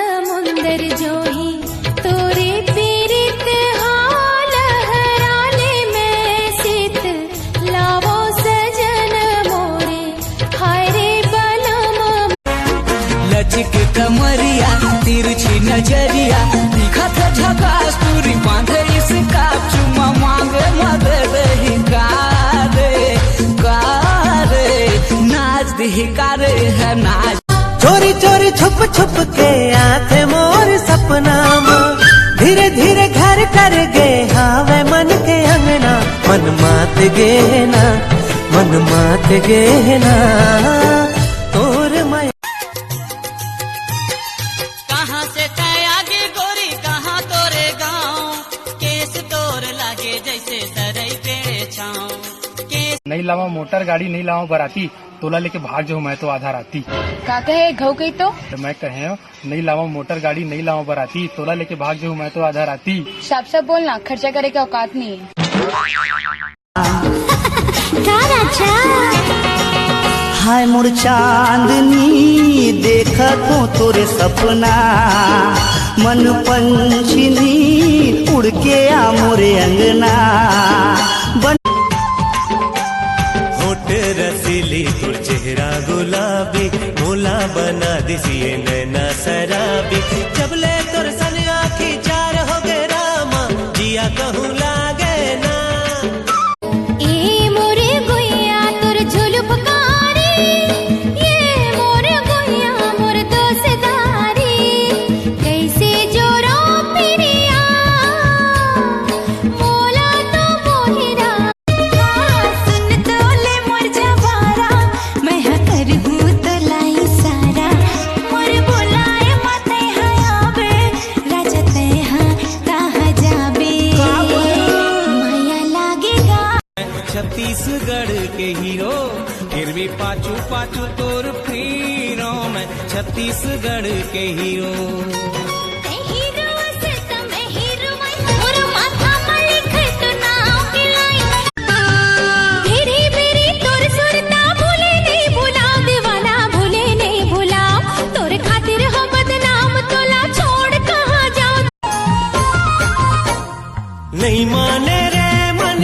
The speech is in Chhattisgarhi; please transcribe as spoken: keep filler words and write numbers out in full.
समुंदर जोही तोरे पीरित हा लहराले में सीत लावो सजन मोरे, हाय रे बलम। लचक कमरिया, तिरछी नजरिया, दिखत झकास टूरी, बांधे इसका चुमा, मांगे मदद ही का रे, का रे, नाच दिही का रे, है नाच। चोरी चोरी छुप छुप के आथे मोर सपना मा, धीरे धीरे घर कर गे हावे मन के अंगना। मन मात गे ना, मन मात गे ना, तोर मया। कहाँ से तै आगे गोरी, कहाँ तोरे गाँव, केस तोर लागे जैसे सरई के छाँव। केस नइ लावा मोटर गाड़ी, नइ लावा बराती, तोला लेके भाग जाहूँ मैं तो आधा राती। का कहे घऊ कही तो? तो मैं कहे, नइ लावा मोटर गाड़ी, नइ लावा बराती, तोला लेके भाग जाहूँ मैं तो आधा राती। साफ साफ बोलना, खर्चा करे के औकात नहीं है। का राजा? हाय मोर चांदनी, देखत हों तोरे सपना, मन पंछनी उड़ के आ मोरे अंगना। बन होठ रसीली, तोर चेहरा गुलाबी, मोला बना दिस ये नैना शराबी। जब ले तोर सन आँखी चार हो गे रामा, जिया कहूँ लागे ना। ए मोरे गुइया तोर जुल्फ कारी, ए मोरे गुइया मोर दोस्तारी, कैसे जोरो पिरिया, मोला तो मोहिरा। सुन तो ले मोर जवारा, मैं हा करहूँ तोला इशारा। मोर बुलाए मा तैं हा आबे, राजा तैं हा कहाँ जाबे? का बोलू? माया लागेगा। छत्तीसगढ़ के हीरो, फिर भी पाछू पाछू तोर फिरो मैं, छत्तीसगढ़ के हीरो। तैं हीरो से त मैं हीरो मैं, मोर माथा मा लिखे तो नाव के लाइन। भेरी भेरी तोर सुरता भूले नहीं भुलाव, दीवाना भूले नहीं भुलाव, तोर खातिर हो बदनाम, तोला छोड़ कहाँ जाव। नहीं माने रे मन